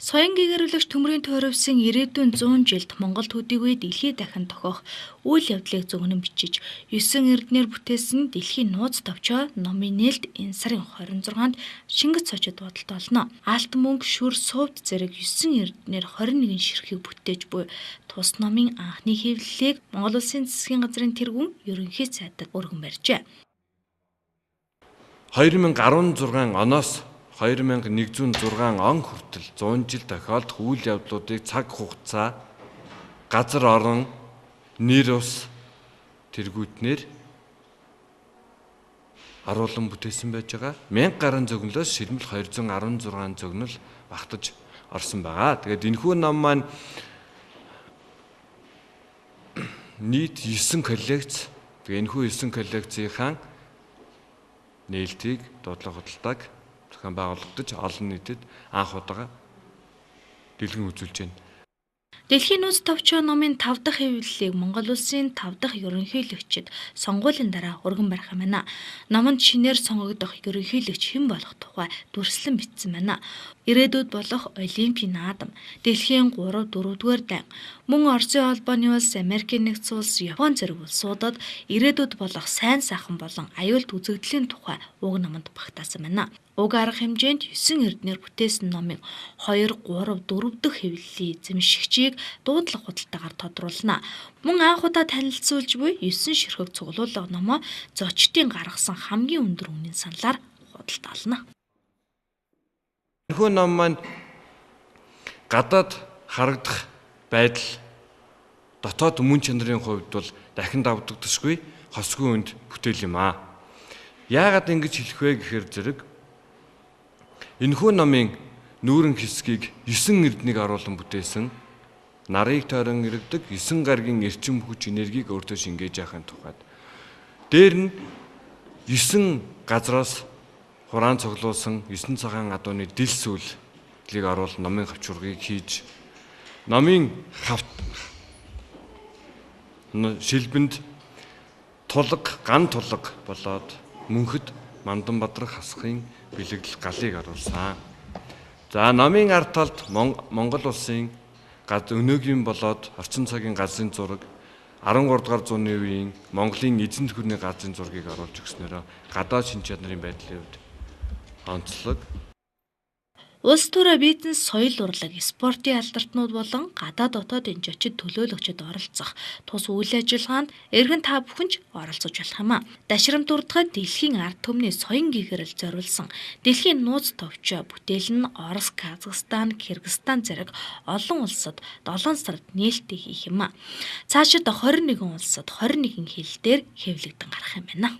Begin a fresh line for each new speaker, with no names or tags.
Соён гэгэрвлэгч төмрийн тойрвсон ирээдүйн 100 жилд Монгол төдийгүй дэлхий дахин тохиох үйл явдлыг зөгнөн бичиж, 9 эрдэнээр бүтээсэн дэлхийн нууц товчоо номын нээлт энэ сарын 26-нд Шингэц сочид бодолт олно. Алт мөнгө, шүр, сувд зэрэг 9 эрдэнээр 21 ширхгийг бүтээж буй тус номын анхны хэвлэлийг Монгол Улсын засгийн газрын тэргүүн ерөнхий сайдад өргөн барьжээ.
2016 оноос 2106 он хүртэл 100 жил тохиолдох үйл явдлуудыг цаг хугацаа, газар орон, нэр ус тэргүүтнээр оруулан бүтээсэн байж байгаа. 1000 гаруй зөгнөлөөс ширмэл 216 зөгнөл багтаж орсон байгаа. Тэгээд энэхүү ном маань нийт 9 коллекц. Тэгээд энэхүү 9 коллекцийнхаа нээлтийг дуудлага худалдааг зохион байгуулагдаж олон нийтэд анх удаага дэлгэн үзүүлж байна.
Дэлхийн нууц товчоо номын 5 дахь хэвлэлийг Монгол Улсын 5 дахь ерөнхийлөгчид сонгуулийн дараа өргөн барих юм байна. Номонд шинээр сонгогдох ерөнхийлөгч хэн болох тухай дүрслэн бичсэн байна. Ирээдүйд болох Олимпийн наадам, дэлхийн 3 4-р дан, мөн Оросын холбооны улс, Америкийн нэгдсэн улс, Япон зэрэг улсуудад ирээдүйд болох сайн сайхан болон аюулт үзэгдлийн тухай уг номонд багтаасан байна. Уг арга хэмжээнд 9 эрдэнээр бүтээсэн номын 2, 3, 4 дахь хэвлэлийн эзэмшигчийг дуудлага худалдаагаар тодруулна. Мөн анх удаа танилцуулж буй 9 ширхэг цуглуулга номоо зочдын гаргасан хамгийн өндөр үнийн саналаар худалдаална.
Энэхүү ном маань гадаад харагдах байдал дотоод мөн чанарын хувьд бол дахин давдагдашгүй хосгүй үнд бүтээл юм аа. Яагаад ингэж хэлэх вэ гэхээр зэрэг энэхүү номын нүүрэн хэсгийг 9 эрднийг оруулан бүтээсэн нарыг тойрон иргэдэг 9 гаригийн эрчим хүч энергийг өөртөө шингээж яахын тухайд дээр нь 9 газраас хураан цуглуулсан 9 цагаан адууны дил сүлийг оруулан номын хавчургийг хийж номын шилбэнд тулга, ган тулга болоод мөнхөд Мандан Бадрах хасхын бэлэгдэл галыг оруулсан. За номын ард талд Монгол улсын өнөөгийн болоод орчин цагийн газрын зураг 13 дугаар зууны үеийн Монголын эзэнт гүрний газрын зургийг оруулж өгснөөрөө гадаад шинж чанарын байдлын хувьд онцлог.
Улс төрөө бизнес, соёл урлаг, спортын алдартнууд болон гадаад дотоодын жочид төлөөлөгчид оролцох тус үйл ажиллагаанд эргэн та бүхэн ч оролцож болох юм а. Дашрамт дурдахад дэлхийн ард түмний соён гэгэрэл зориулсан дэлхийн нууц товчоо бүтээл нь Орос, Казахстан, Кыргызстан зэрэг олон улсад 7 сард нээлттэй хийх юм а. Цаашид 21 улсад 21 хэл дээр хэвлэгдэн гарах юм байна.